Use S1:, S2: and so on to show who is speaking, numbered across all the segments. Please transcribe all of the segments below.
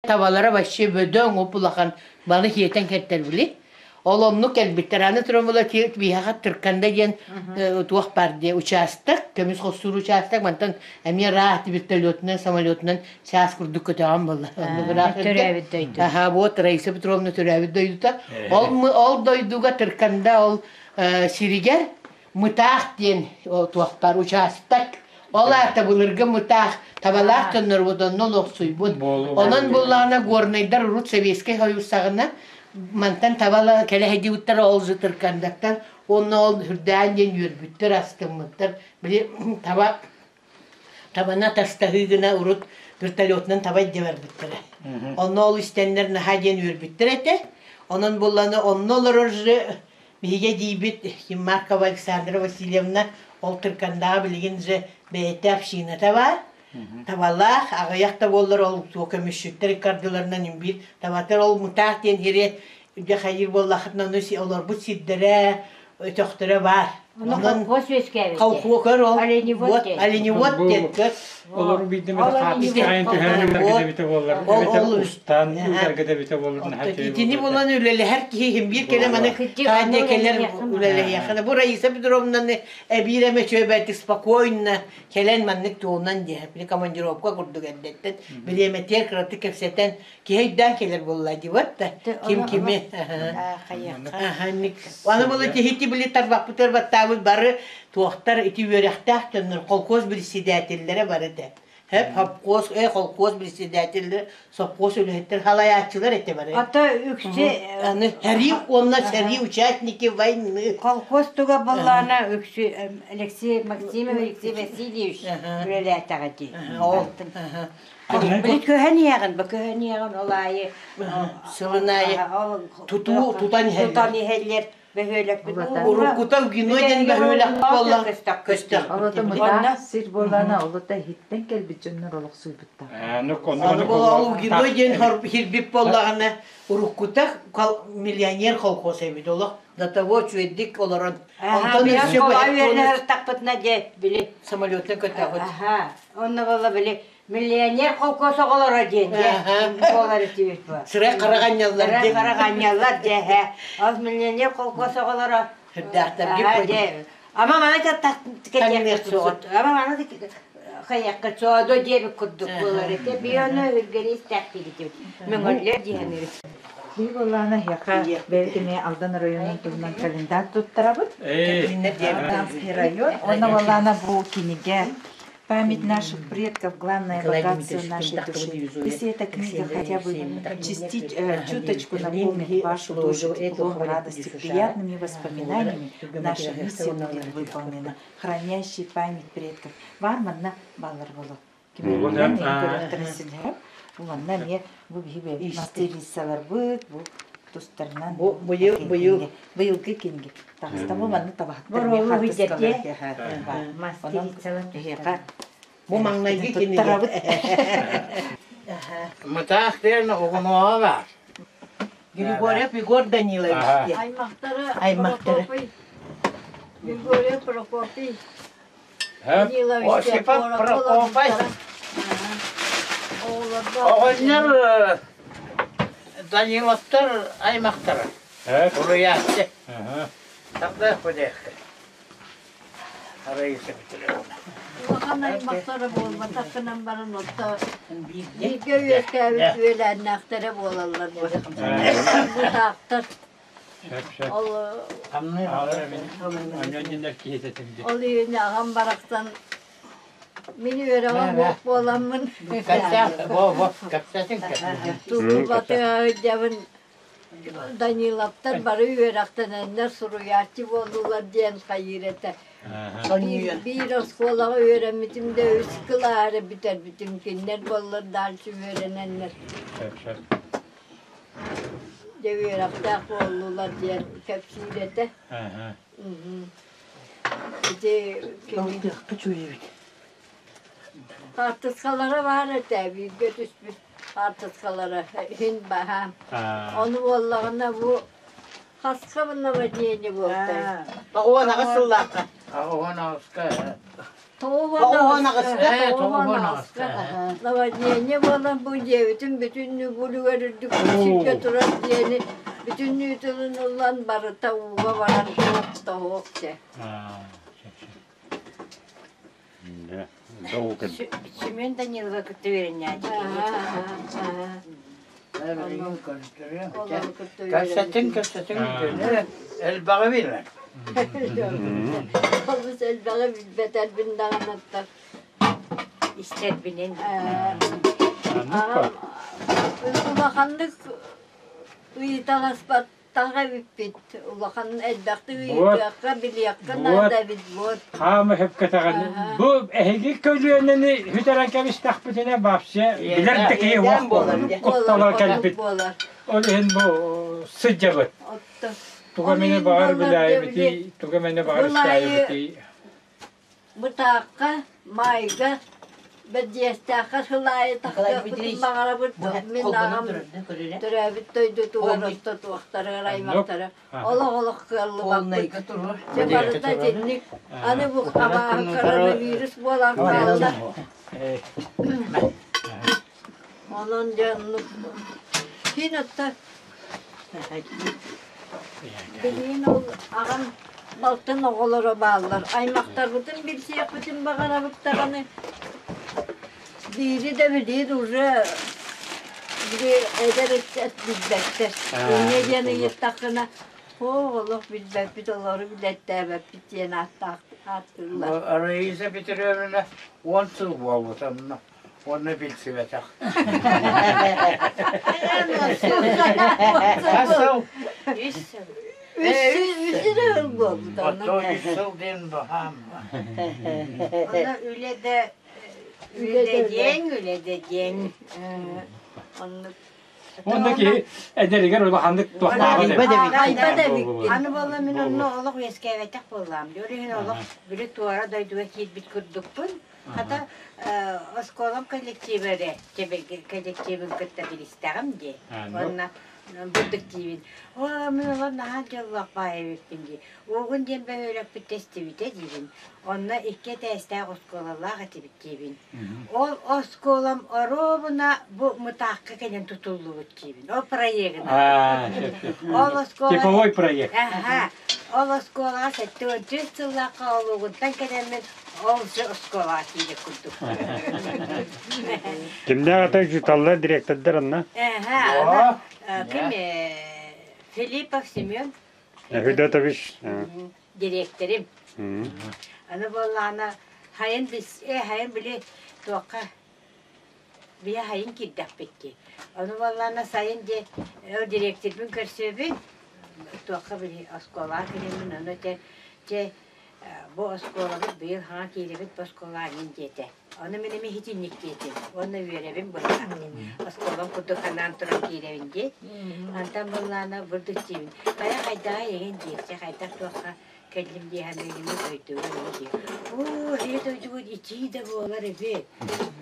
S1: Табалара вообще бөдөҥ уп-улахан бары сиэтэн кэлтэр били. Ол оннук кэлбиттэр. Аны туран була биһиэхэ Тырканда диэн туох баар диye учаастак, көмүс хостуур учаастак. Мантан эмиэ ыраах вертолетунан, самолетунан чаас курдук көтөҕөн буолла.
S2: Төрөөбүт дойду.
S1: Аха, вот Раиса Петровна төрөөбүт дойдута. Ол ол дойдуга Тырканда ол сиригэр Мытаах диэн туохтар учаастак. Ол аата былыргы Мытаах табалаах дьоннор онно олохсуйбут. Онон буллаҕына горнайдар урут Советскай Союз саҕана мантан табала кэлэ сылдьыбыттара ол Жытыркандаттан уонна ол үрдээн диэн үөрбүттэр, астыммыттар. Били таба табаны атастаһыы гына урут вертолетунан таба илдьэ барбыттара. Онно ол истэннэр наһаа диэн үөрбүттэр этэ. Онон булланы онно олорор же Биһиги эдьиийбит Маркова Александра Васильевна ол Тыркандааҕа билигин же бэйэтэ общината баар. Табалаах, аҕыйах да буоллар ол туох көмүсчүттэр ыккардыларынан имбиир табатар ол мутаах диэн сири дьэ хайыыр буоллахытына ону олорбут сирдэрэ, өтөхтөрө баар.
S2: Онон колхоз үөскээбит.
S1: Колхоз көр ол.
S2: Оленевод диэн.
S1: Оленевод диэн көр.
S3: Олору биирдэ эмэ хаартыскаҕа түһэрэн үлэргэ эбитэ буоллар, эбэтэр устан үлэргэ эбитэ буоллар наһаа үчүгэй
S1: Итини булан үлэлэһэр киһи иһин биир кэлэ маны хаанньа кэлэр үлэлэһиэххэ. Бу Раиса Петровнаны эбиир эмэ үчүгэйдик спокойно кэлэн маннык туолунан диэһэ. Били командировка курдук эрдэттэн бириэмэтигэр кыратык кэпсэтэн киһи өйдөөн кэлэр буолла дибат да ким кими аны була тиһити били тарбахпытыгар баттаабыт бары туохтар ити үөрэхтээх дьоннор холкуос председателлэрэ бары этэ хэп хопкуос э холкуос председателлэрэ сопхуос үлэһиттэр халайааччылар этэ бары
S2: Ото үксү
S1: аны сэрии уонна сэрии участники войны
S2: Колхоз туга боллаана үксү Алексей Максимович Алексей Васильевич үлэлээтэҕэ дии. Били көһөн иһэҕин, бу көһөн иһэҕин ол аайы
S1: сылын аайы тутуу тутан иһэллэр.
S2: Тутан иһэллэр бөһүөлэкпит.
S1: Уруккута Гино диэн бөһүөлэк буолла көстөх.
S4: Олото мытаах сир буолана олото иһиттэн кэлбит дьоннор олохсуйбуттар.
S1: Ол Гино диэн хирбит буоллаҕына уруккута миллионер колхоз эбит олох до того үчүгэйдик олорон онтон өссө
S2: үөрэнэ дьэ били
S1: самолетна көтөҕүт.
S2: Онно буолла били Миллионер холкуос оҕолоро диэн дьэ буолар этибит бу.
S1: Сырай хараҕанньаллар
S2: Сырай хараҕанньаллар дьэ һэ. Ол миллионер холкуос оҕолоро
S1: Сүрдээхтэргит
S2: дьэ. Ама маны кэтиэххит суоҕут. Ама маны хайыаххыт суоҕа диэбит курдук буолар этэ. Биону үргэни истээхтиигит мөҥөллөр диэхэнибит.
S4: Биһи буоллаҕына эһиэхэ бэйэбит эмиэ Алдан оройуонун туһунан календарь туттарабыт. Алданский район. Уонна буоллаҕына бу кинигэ Память наших предков – главное богатство нашей души. Если эта книга хотя бы частич, чуточку наполнит вашу душу теплом, радостью, приятными воспоминаниями, наша миссия будет выполнена. Хранящий память предков. Бар манна баллар боло. Уонна эмиэ бу биһи мастерицаларбыт, бу тустарынан
S1: бу быйыл быйыл
S4: быйылгы кинигэ таҕыста бу манна табаһыттар мастерицалар
S1: бу маҥнайгы кинигэ
S5: Мытаах диэн оҕонуоҕа баар.
S1: Григорьев Егор Данилович диэн.
S6: Аймахтара
S1: Аймахтара.
S6: Григорьев Прокопий Данилович
S5: Осипов Прокопий. Оҕонньор Даниловтар аймахтара. Уруйааччы. Тардыах бүдээххэ. Раиса Петровна.
S6: Улахан аймахтара буолбатаххынан баран отто бииргэ үөскээбит үөлээннээхтэрэ буолаллар бу. Бытаахтар. Ол Ол иһин аҕам барахсан мин үөрэҕим суох буоламмын тутулатыһа Даниловтар бары үөрэхтэнэннэр суруйааччы буоллулар диэн хайыыр этэ. Биир оскуолаҕа үөрэммитим да үс кылааһы эрэ бүтэрбитим. Кинилэр буоллар дальше үөрэнэннэр. Дьэ үөрэхтээх буоллулар диэн кэпсиир этэ. Ити кини хаартыскалара баар этэ бииргэ түспүт хаартыскалара иһин баһаам. Ону буоллаҕына бу хаска наводнение буолтай?
S1: 98 сыллаахха.
S5: 98-ка.
S6: Тоҕуһан аҕыска. Наводнение буолан бу дьиэбитин бүтүннүү булугар үрдүк сиргэ турар дьиэни бүтүннүү тылын ылан барыта ууга баран туох да суох дьэ.
S2: Семен Данилова кытта үөрэннээччи.
S5: Кэпсэтиҥ, кэпсэтиҥ элбэҕи билэр.
S6: Олус элбэҕи билбэтэрбин даҕаны
S2: Истэрбинэн.
S6: Улаханнык ыйыталаспат Таҥа эбиппит, улахан элбэхтик ыйытыахха, билиэххэ наада эбит буот.
S3: Хаама сөпкөтөҕүн. Бу эһиги көлүөнэни сүтэрэн кэбистэхпитинэ вообще билэр да киһи уох куттала кэлбит. Ол иһин бу сылдьабыт. Туга мени баҕар билээбитий, туга мени баҕар истээбитий.
S6: Бытаахха, Маайга, Бэрдьигэстээххэ сыл аайы тахсыахпытын баҕарабыт. Мин аҕам төрөөбүт дойдутугар орто туохтарыгар аймахтара олох-олох кыаллыбаппыт. Дьэ барыта итинник. Аны бу абааһы коронавирус буолан хаалла. Онон дьэ оннук Кин отто Билигин ол аҕам балтын оҕолоро бааллар. Аймахтарбытын билсиэхпитин баҕарабыт даҕаны биири да билиир уже били эдэр ыччат билбэттэр. Инньэ диэн ыйыттаххына, оо, олох билбэппит, олору билэттээбэппит диэн ааттаах ааттыыллар.
S5: Раиса Петровна 10 сыл буолбута онно. Уонна билсибэтэх. Хас сыл?
S2: Үс сыл.
S6: Үс сыл буолбут
S5: Оттон үс сыл диэн баһаам.
S2: Ону үлэ да үлэ диэн, үлэ да диэн.
S6: Оннук.
S3: Онно киһи эдэригэр улаханнык туохтааҕа
S6: Айба да эбиккин.
S2: Аны буолла мин онно олох үөскээбэтэх буоллаам. Ол иһин олох били туора дойдуга киирбит курдукпун. Хата оскуолам коллектива эрэ коллективын кытта билистэҕим дии. Уонна бурдук диибин. Оо, мин олор наһаа дьоллоох баай эбиппин дии. Уугун диэн бөһүөлэкпит тэстибитэ диибин. Онно икки этээстээх оскуолалаах этибит диибин. Ол оскуолам оруобуна бу Мытаахха кэлэн тутуллубут диибин. Ол проегынан. Ол оскуола...
S3: Типовой проект.
S2: Аха. Ол оскуолаҕа 73 сыллаахха олугунтан кэлэммин ол же оскуолаҕа киирэр курдук.
S7: Кимнээх ата учууталлар, директордар анна?
S2: Эһэ, ким Филиппов Семен.
S7: Федотович.
S2: Директорим. Аны буоллаҕына хайын бис хайын били туохха бия хайын киирдэхпит дии. Ону буоллаҕына сайын дии ол директорбын көрсүөбүн туохха били оскуолаҕа киирэммин ону этэр дьэ бу оскуолабыт быйыл хаҥа киирэбит бу оскуолаҕа эҥин диэтэ. Ону мин эмиэ итинник диэтим уонна үөрэбин быһыылаах диэн. Оскуолам курдук анаан туран киирэбин диэт. Антан буоллаҕына бурдук диибин. Хайа хайдаҕа эҥин диир. Дьэ хайдах туохха кэллим дии саныыбын дойдубар эҥин диир. Оо, эһиги дойдугут итии да буолар эбит.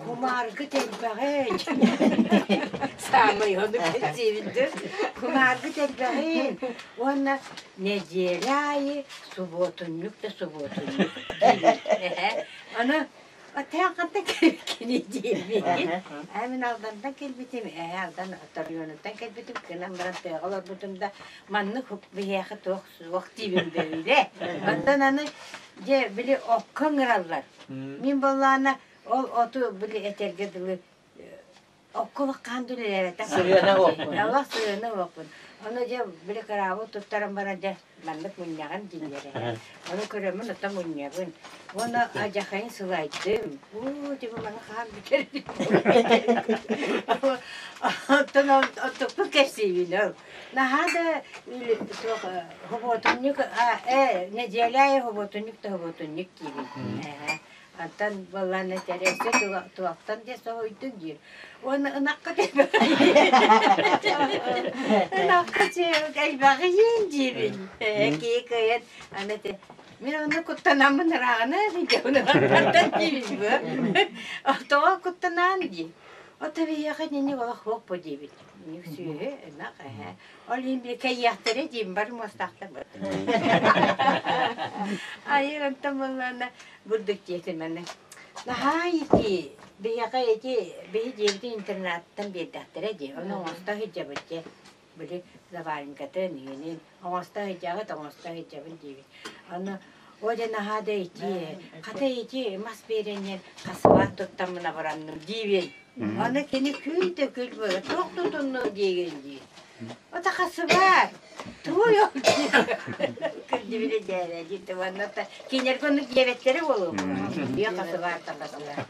S2: Кумааргыт элбэҕин. Саамай ону кэпсиибин дуу. Кумааргыт элбэҕин. Уонна нэдиэлэ аайы субуотунньук да субуотунньук диибин. Аны Оттон хантан кэлбиккиний диэбиин. Ээ мин Алдантан кэлбитим, ээ Алдан Торионуттан кэлбитим, гынан баран тыаҕа олорбутум да маннык биһиэхэ туох суох диибин бэйилэ. Оттон аны дьэ били окко ыҥыраллар. Мин буоллаҕына ол оту били этэргэ дылы Окко хаан да үлэлээбэтэх.
S1: Сырыана уоппун.
S2: Аллах сырыана уоппун. Ону дьэ били кыраабыл туттаран баран дьэ маннык мунньаҕын дииллэр ээ. Ону көрөммүн оттон мунньабын. Уонна адьахайын сылайдым. Уу, дьэ бу маны хаан бүтэр. Оттон оттукпун кэпсиибин ол. Наһаа да суох хобуотунньук ээ нэдиэлэ аайы хобуотунньук да хобуотунньук диибин. Антан буоллаан этэр өссө туохтан диэ соһуйдуҥ диир. Уонна ынахха ынахха элбэҕи иин диибин. Киһи кыайан аны ити мин онно куттанаммын ырааҕына видеоны диибин бу. Тоҕо куттанаан дии. Ото биһиэхэ итинник олох суох бу диибит. Инник сүөһү, ынах, эһэ. Ол иһин били кэйиэхтэрэ диим бар муостаахтар Айыы онтон буоллаҕына бурдук дьиэтин аны. Наһаа ити биһиэхэ ити биһи дьиэбитин интернаттан биэрдэхтэрэ дии. Ону оҥосто сылдьабыт дьэ. Били заваренкатын, иһинин оҥосто сылдьаҕыт, оҥосто сылдьабын диибит. Аны о дьэ наһаа да ити хата ити мас биэрэннэр хасыбаат туттаммын абыранным диибин. Аны кини күл да күл буолар, туох тутуннуҥ диигин дии. Ото хасыбаат, туой ол Кырдьыбыта дьээбэ диэтэ уонна кинилэргэ оннук диэбэттэрэ буолуо. Биэ хасыбаат да хасыбаат.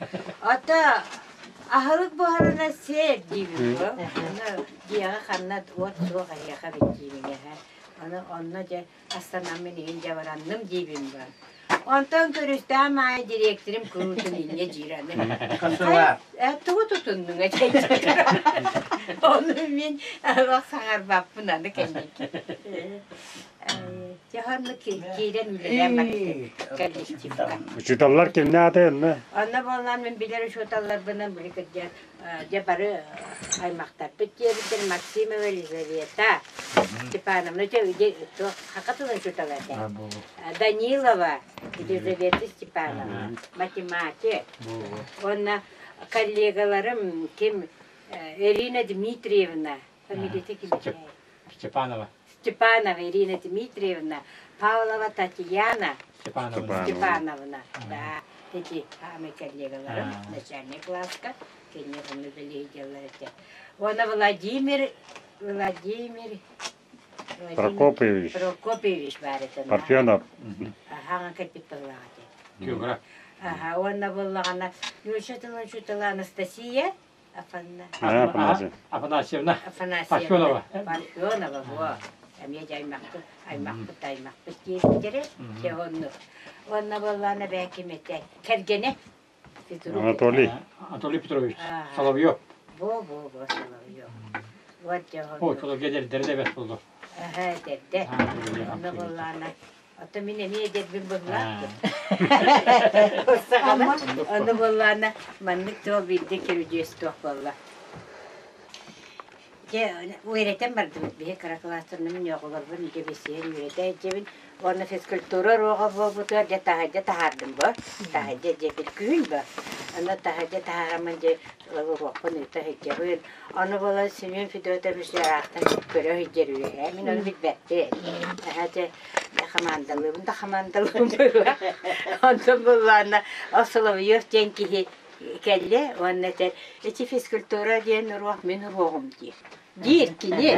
S2: Ото аһылык буһарына сиэр диибин бу. Аны дьиэҕэ ханна уот суох эһиэхэ эбит диибин эһэ. Аны онно дьэ астанаммын иһин дьэ баранным диибин бу. Онтон көрүстэҕим аайы дириэктэрим куруутун инньэ диир аны. Тугу тутуннуҥ этэй? Ону мин олох саҥарбаппын аны кэнники. Дьэ киирэн үлэлээн барбытым коллективка.
S7: Учууталлар кимнээх атай онно?
S2: Онно буоллаан мин билэр учууталларбынан били кырдьан дьэ бары аймахтарбыт диэбиттэр Максимова Елизавета Степановна хака тылын учуутала этэ. Данилова Елизавета Степановна математик. Уонна коллегаларым ким Ирина Дмитриевна фамилията ким
S3: Степанова.
S2: Степанова Ирина Дмитриевна, Павлова Татьяна
S3: Степановна.
S2: Степановна, да, эти самые коллегаларым начальный класска, кинилэр онно үлэлииллэр этэ. Уонна Владимир Владимир
S7: Прокопьевич.
S2: Прокопьевич баар этэ.
S7: Парфенов.
S2: Аһаҥа кэлбит тыллаах этэ.
S3: Географ.
S2: Аха, уонна буоллаҕына нуучча тылын учуутала Анастасия
S3: Афанасьевна.
S2: Афанасьевна.
S3: Парфенова.
S2: Парфенова, во. Эмиэ дьэ аймахпыт, аймахпыт, аймахпыт диэбиттэрэ. Дьэ оннук. Уонна буоллаҕына бэйэким этэ. Кэргэнэ.
S7: Анатолий.
S3: Анатолий Петрович Соловьев.
S2: Во, во, во, Соловьев. Вот дьэ
S3: О,
S2: оннук.
S3: Соловьев эдэрдэрэ да бэрт буолуо.
S2: Аха, эдэрдэр. Онно буоллаҕына Оттон мин эмиэ эдэрбин быһылаах. Саҕана ону буоллаҕына маннык туох биирдэ көрүдьүөс туох буолла. Дьэ үөрэтэн бардыбыт биһи кыра кылаастарынан мин оҕолорбун дьэ бэсиһэн үөрэтэ сылдьабын. Уонна физкультура уруога буолбутугар дьэ таһырдьа таһаардым бу. Таһырдьа дьэ бил күһүн бу. Аны таһырдьа таһаараммын дьэ уруокпун ыыта сылдьабын. Ону буолан Семен Федотович ыраахтан көрө сылдьар үөһэ. Мин ону билбэппин. Эһэ дьэ хамаандалыыбын да хамаандалыыбын быһыылаах. Онтон буоллаҕына ол Соловьев диэн киһи кэллэ уонна этэр ити физкультура диэн уруок мин уруогум диир. Диир кини.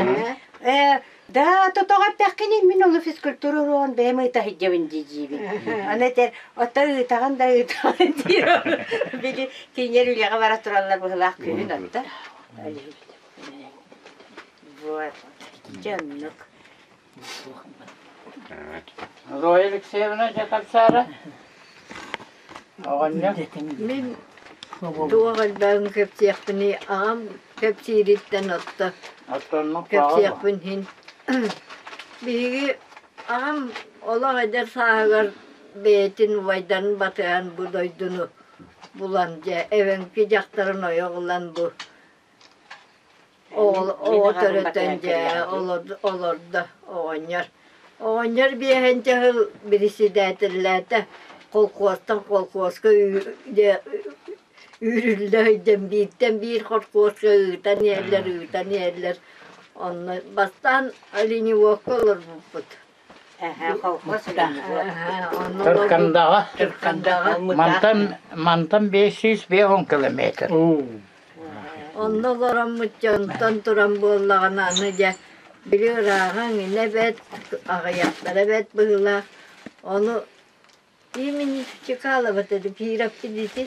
S2: Ээ да тотоҕо эттэххиний мин ону физкультура уруогун бэйэм ыыта сылдьабын дии диибин. Аны этэр оттон ыытаҕын да ыытаҕын диир. Били кинилэр үлэҕэ бара тураллар быһыылаах күһүн отто. Вот. Дьэ оннук.
S5: Зоя Алексеевна дьэ тапсаара. Оҕонньор.
S6: Мин туох элбэҕин кэпсиэхпиний аҕам кэпсиириттэн отто кэпсиэхпин иһин биһиги аҕам олох эдэр сааһыгар бэйэтин убайдарын батыһан бу дойдуну булан дьэ эбэҥки дьахтарын ойох ылан бу Оҕо төрөтөн дьэ олордо оҕонньор. Оҕонньор биэһинчэ сыл председателлээтэ колхуостан колхуоска үүрүллэ сылдьан бииртэн биир колхуоска ыытан иһэллэр, ыытан иһэллэр. Онно бастаан оленеводка олорбуппут.
S5: Тыркандаҕа мантан мантан 550 километр.
S6: Онно олороммут дьонтон туран буоллаҕына аны дьэ били ырааҕыҥ инэ бэрт, аҕыйахтара бэрт быһыылаах. Ону имени Чекалова Кировпит ити.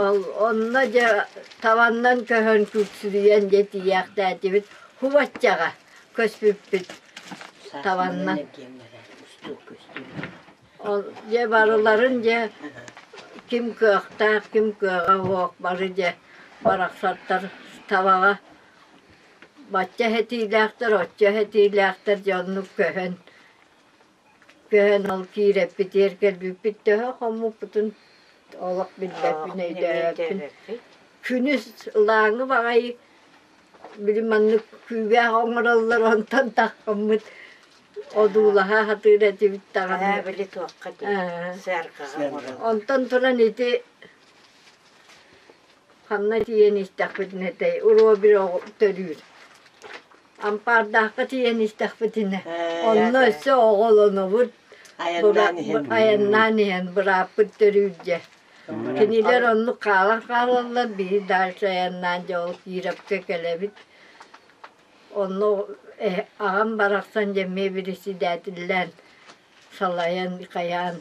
S6: Ол онно дьэ табаннан көһөн күксүрүйэн дьэ тиийээхтээтибит. Хубаччаҕа көспүппүт табаннан. Ол дьэ барыларын дьэ ким кыахтаах, ким кыаҕа суох бары дьэ барахсаттар табаҕа бачча этиилээхтэр, оччо этиилээхтэр дьэ оннук көһөн көһөн ол киирэппитигэр кэлбиппит төһө хоммуппутун олох билбэппин өйдөөбөппүн. Күнүс ылааҥы баҕайы били маннык күүгээх оҥороллор онтон таххаммыт одуулаһа сатыыр этибит даҕаны.
S2: Ээ били туохха дии сыарҕаҕа оҥороллор.
S6: Онтон туран ити ханна тиийэн истэхпитинэ этэй уруобир төрүүр. Ампаардаахха тиийэн истэхпитинэ онно өссө оҕолонобут
S1: Айаннаан иһэн.
S6: айаннаан иһэн бырааппыт төрүүр дьэ. Кинилэр оннук хаалан хаалаллар, биһи дальше айаннаан дьэ ол Кировка кэлэбит. Онно аҕам барахсан дьэ эмиэ председателлээн салайан хайаан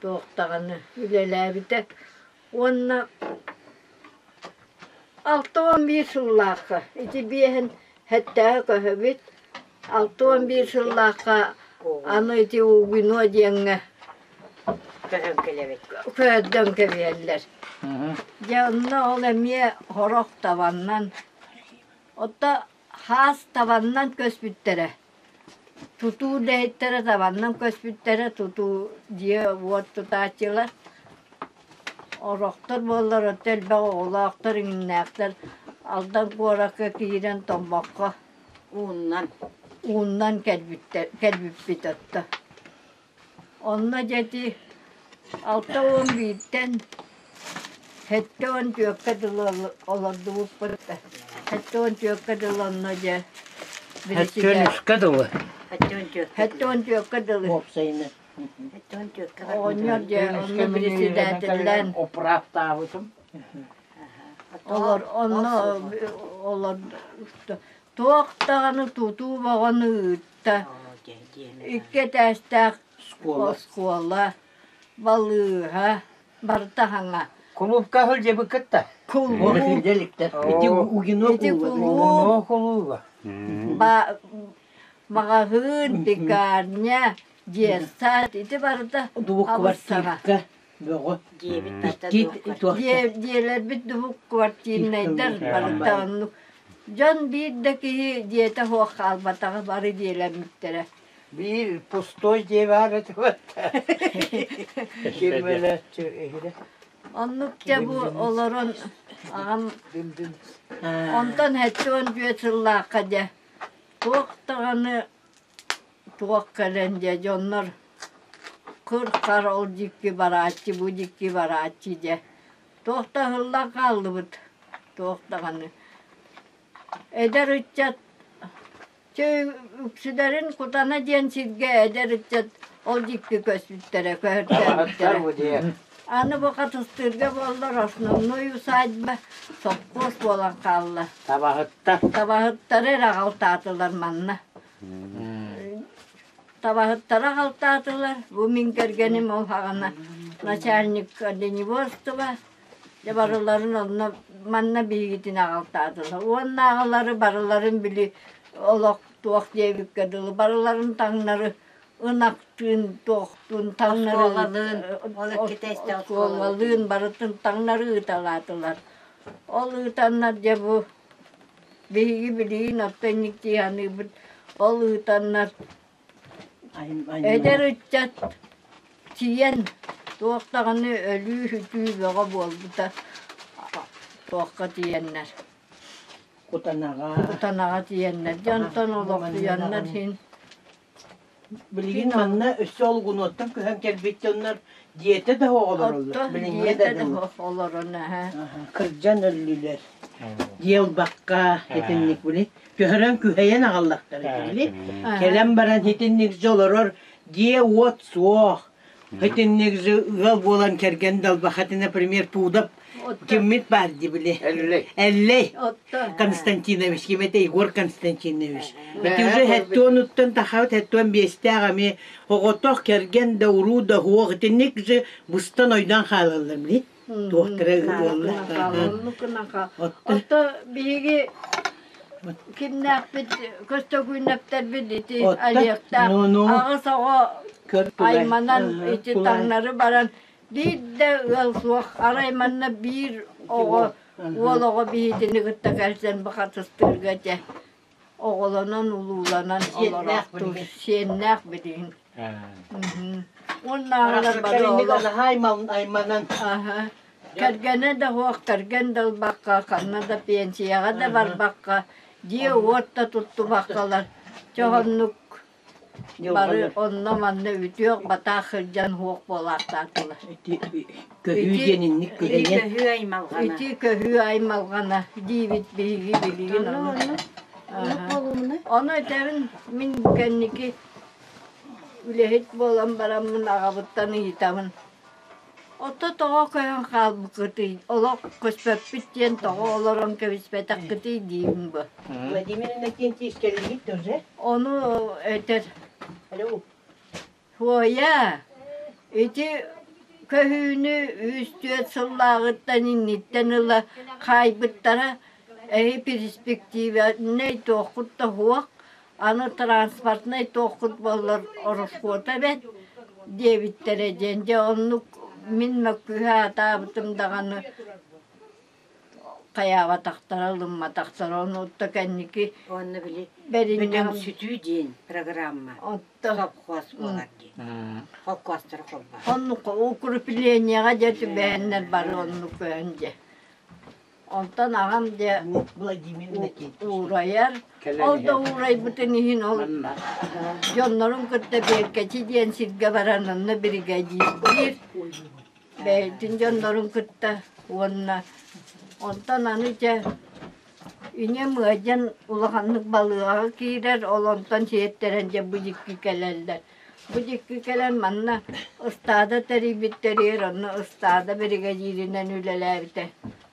S6: туох даҕаны үлэлээбитэ. Уонна 61 сыллаахха ити биэһин сэттээҕи көһөбүт. 61 сыллаахха аны ити Угино диэҥҥэ
S2: Көһөн кэлэбит.
S6: Көһөрдөн кэбиһэллэр. Дьэ онно ол эмиэ сорох табаннан, отто хаас табаннан көспүттэрэ. Тутуу үлэһиттэрэ табаннан көспүттэрэ, тутуу дьиэ-уот тутааччылар. Орохтор буоллар отто элбэх оҕолоохтор, иҥнээхтэр Алдан куоракка киирэн Томмокко
S2: Ууннан.
S6: ууннан кэлбиттэр кэлбиппит отто. Онно дьэ ити 61-тэн 74-кэ дылы олордубуппут да 74-кэ дылы онно дьэ
S5: Сэттиэн дылы.
S6: 74-кэ дылы.
S1: Уопсайынан.
S6: Оҕонньор дьэ онно председателлээн
S5: Управтаабытым.
S6: Олор онно олор туох даҕаны тутуу бөҕөнү ыытта. Икки этээстээх оскуола, балыыһа, барыта хаҥа.
S5: Кулуупка сылдьыбыккыт да?
S6: Кулууп.
S1: Ити Угино
S6: Ити
S5: кулууп.
S6: кулууп. Маҕаһыын, пекарня, детсад ити барыта
S1: Дубук
S6: абыссаҕа.
S1: квартирка бөҕө.
S2: Дьиэбит барыта
S6: Дьиэлэрбит дубук квартирнайдар барыта оннук. Дьон биир да киһи дьиэтэ суох хаалбатаҕа бары дьиэлэммиттэрэ.
S5: Биир пустой дьиэ баар этэ Ким эһирэ.
S6: Оннук дьэ бу олорон аҕам онтон 74 сыллаахха дьэ туох даҕаны туох кэлэн дьэ дьоннор кыр-хар ол дьикки барааччы бу дьикки барааччы дьэ туох да ыһыллан хааллыбыт туох даҕаны эдэр ыччат чэ үксүлэрин Кутана диэн сиргэ эдэр ыччат ол дьикки көспүттэрэ көһөртөөбүттэрэ аны бу Хатыстыырга буоллар основной усадьба сопхуос буолан хаалла
S5: Табаһыттар.
S6: Табаһыттары эрэ аҕалтаатылар манна Табаһыттара аҕалтаатылар бу мин кэргэним ол саҕана начальник оленеводства дьэ барыларын онно манна биһигитин аҕалтаатылар уоннааҕылары барыларын били олох туох диэбиккэ дылы барыларын таҥнары ынахтыын туохтуун таҥнары
S2: Оскуолалыын, ол иккитэ
S6: оскуолалыын барытын таҥнары ыыталаатылар ол ыытаннар дьэ бу биһиги билигин оттон инник дии саныыбыт ол ыытаннар Эдэр ыччат тиийэн туох даҕаны өлүү-сүтүү бөҕө буолбута туохха тиийэннэр
S1: Кутанаҕа.
S6: Кутанаҕа тиийэннэр дьэ онтон олохсуйаннар син
S1: Билигин манна өссө олгунуоттан көһөн кэлбит дьоннор дьиэтэ да суох олороллор. Билиҥҥэ
S6: дьиэтэ
S1: да
S6: да
S1: дылы.
S6: суох олорон аһа.
S1: Кырдьан өллүлэр. Дьиэ ылбакка итинник били көһөрөн күһэйэн аҕаллахтара били. Кэлэн баран итинник же олорор дьиэ-уот суох. Итинник же ыал буолан кэргэн далбахаты, например, Пудов киммит баар дии били.
S5: Эллэй.
S1: Эллэй Константинович, ким это Егор Константинович. Ити уже хэттуонуттан тахабыт хэттуон биэстээх эмиэ оҕотох кэргэн да уруу да уох итинник же быстан ойдон хаалаллар били. Туохтара ыалла.
S6: Отто биһиги кимнээхпит көстөкүүнэптэрбит ити Олегтаах аҕыс оҕо айманан ити таҥнары баран биир да ыал суох арай манна биир оҕо уол оҕо биһитини кытта кэлсэн бахатыстыырга этэ оҕолонон улууланан олороохтуур сиэннээх билигин уоннааҕылар бары олох
S1: айманан
S6: аха. Кэргэнэ да суох, кэргэн да ылбакка, ханна да пенсияҕа да барбакка, дьиэ-уот да туттубаккалар, чэ оннук бары онно-манна үтүөх-батаах сылдьан суох буолаахтаатылар.
S1: Көһүү диэн инник
S2: Ити көһүү аймалҕана.
S6: Ити көһүү аймалҕана диибит биһиги билигин ону. Ону этэбин мин кэнники үлэһит буолан бараммын аҕабыттан ыйытабын. Ото тоҕо көһөн хаалбыккытый, олох көспөппүт диэн тоҕо олорон кэбиспэтэххитий диибин бу.
S1: Владимир Иннокентьевич кэллигит тоже?
S6: Ону этэр
S1: Алло.
S6: Туойа, ити көһүүнү үс-түөрт сыллааҕыттан инниттэн ыла хаайбыттара, эһи перспективнэй туоххут да суох, аны транспортнай туоххут буоллар ороскуота эбэт диэбиттэрэ диэн дьэ оннук мин мөккүһэ сатаабытым даҕаны хайаабатахтара ылымматахтара ону отто кэнники
S2: Уонна били
S6: бэриннэҕим
S2: бөдөҥсүтүү диэн программа
S6: отто
S2: совхоз буолар диэн. Холкуостары холбоон.
S6: Оннук укреплениеҕа дьэ түбэһэннэр бары оннук көһөн дьэ. Онтон аҕам дьэ
S1: Владимир Иннокентьевич.
S6: уурайар. Ол да уурайбытын иһин ол дьоннорун кытта Беркэчи диэн сиргэ баран онно биригэдьиирдиир. Бэйэтин дьоннорун кытта уонна онтон аны дьэ ийэм ыалдьан улаханнык балыыһаҕа киирэр, ол онтон сиэттэрэн дьэ бу дьикки кэлэллэр. Бу дьикки кэлэн манна ыстаада тэрийбиттэригэр онно ыстаада биригэдьииринэн үлэлээбитэ.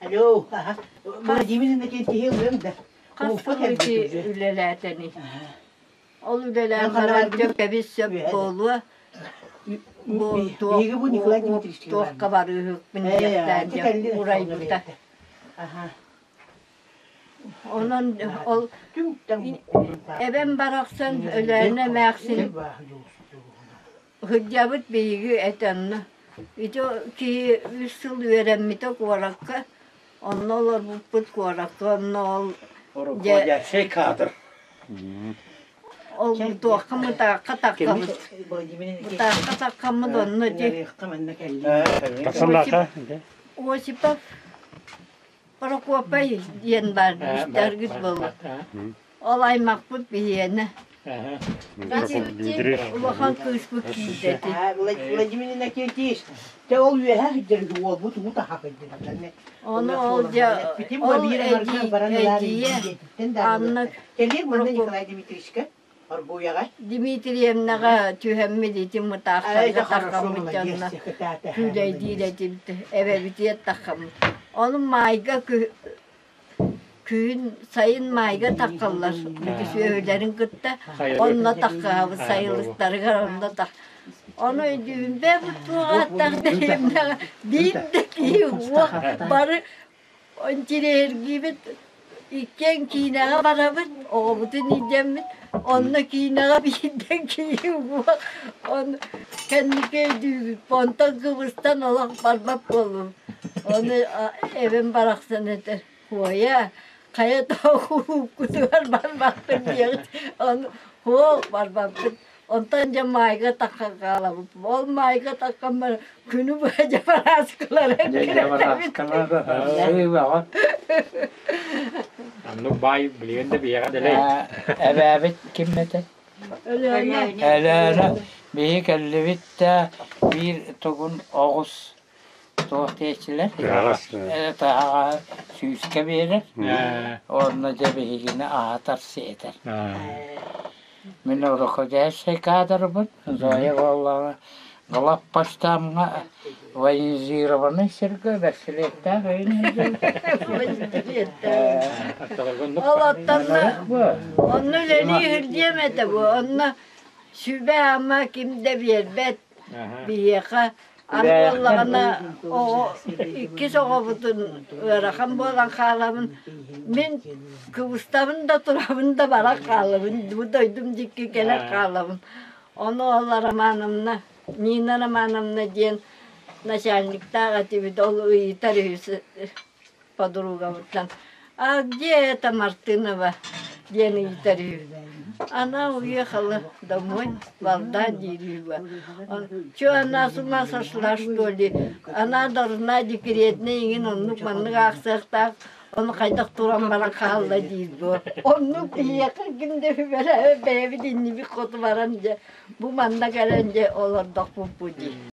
S1: Алло, аха. Владимир Иннокентьевич ылыам да.
S6: Хас сыл ити үлэлээтэний? Ол үлэлээн баран дьэ кэбис сөп буолуо. Бу туох туохха барыыһыкпын диэхтээн дьэ урайбыта. Онон ол эбэм барахсан Өлөөнө эмээхсин сылдьабыт биһиги этэ онно. Ити киһи үс сыл үөрэммитэ куоракка, онно олорбуппут куоракка, онно ол дьэ
S5: Руководящий кадр.
S6: Ол туохха мытаахха таххаммыт. Мытаахха таххаммыт онно ити
S7: Тахсаллаата?
S6: Осипов Прокопай диэн баар истэргит буолуо. Ол аймахпыт биһиэнэ. Улахан кыыспыт киирдэ ити.
S1: Владимир Иннокентьевич, те ол үөһэ сылдьар уолбут уу таха сылдьар.
S6: Ону ол дьэ ол эдьиийэ Анна
S1: Кэлиэр манна Николай Дмитриевичка Оргуйаҕа
S6: Дмитриевнаҕа түһэммит ити мытаахтарга таххаммыт дьонно күүлэйдиир этибит эбэбитигэр таххаммыт. Ону маайга күһүн сайын маайга таххаллар сүөһүлэрин кытта онно таххаабыт сайылыктарыгар онно тах Ону өйдүүбүн бэйэбит туох ааттаах дэриэбинэҕэ биир да киһи уох бары Интириэһиргиибит иккиэн киинэҕэ барабыт, оҕобутун илдьэммит, онно киинэҕэ биирдэ киһи уҥуох, ону кэнники өйдүүбүт, онтон кыбыстан олох барбат буоллум. Ону эбэм барахсан этэр, «Хуойа, хайа тоҕо барбаппын диэҕит, ону суох барбаппыт Онтон дьэ маайга таххан хаалабыт. Ол маайга таххан баран күнү быһа дьабарааскалара эккирэтэбит.
S3: Оннук баай билигин да биһиэхэ дэлэй.
S5: Эбээбит ким этэ?
S6: Өлөөнө.
S5: Өлөөнө. Биһи кэллибит да биир тугун оҕус туох диэччилэр?
S7: Тыһаҕас.
S5: Тыһаҕаһы сүүскэ биэрэр. Уонна дьэ биһигини аһатар сиэтэр. Мин руководящий кадрбын, Зоя буоллаҕына главпочтамҥа военизированный сиргэ бэстилиэттээх өйүн
S6: Ол оттонно онно үлэлии сылдьыам этэ бу. Онно сүбэ-ама ким да биэрбэт биһиэхэ. Аны буоллаҕына оҕо иккис оҕобутун ыарахан буолан хаалабын. Мин кыбыстабын да турабын да баран хаалабын. Бу дойдум дьикки кэлэн хаалабын. Ону ол Романовна, Нина Романовна диэн начальниктаах этибит, ол ыйытар үһү подругабыттан «А где эта Мартынова?» диэн ыйытар үһү. Она уехала домой, Валда диир Че она с ума сошла, что ли? Она должна декретный иҥин оннук маннык аахсыахтаах, ону хайдах туран баран хаалла диир буо. Оннук киһиэхэ ким да бэйэбит иннибит хоту баран дьэ бу манна кэлэн дьэ олордохпут бу дии.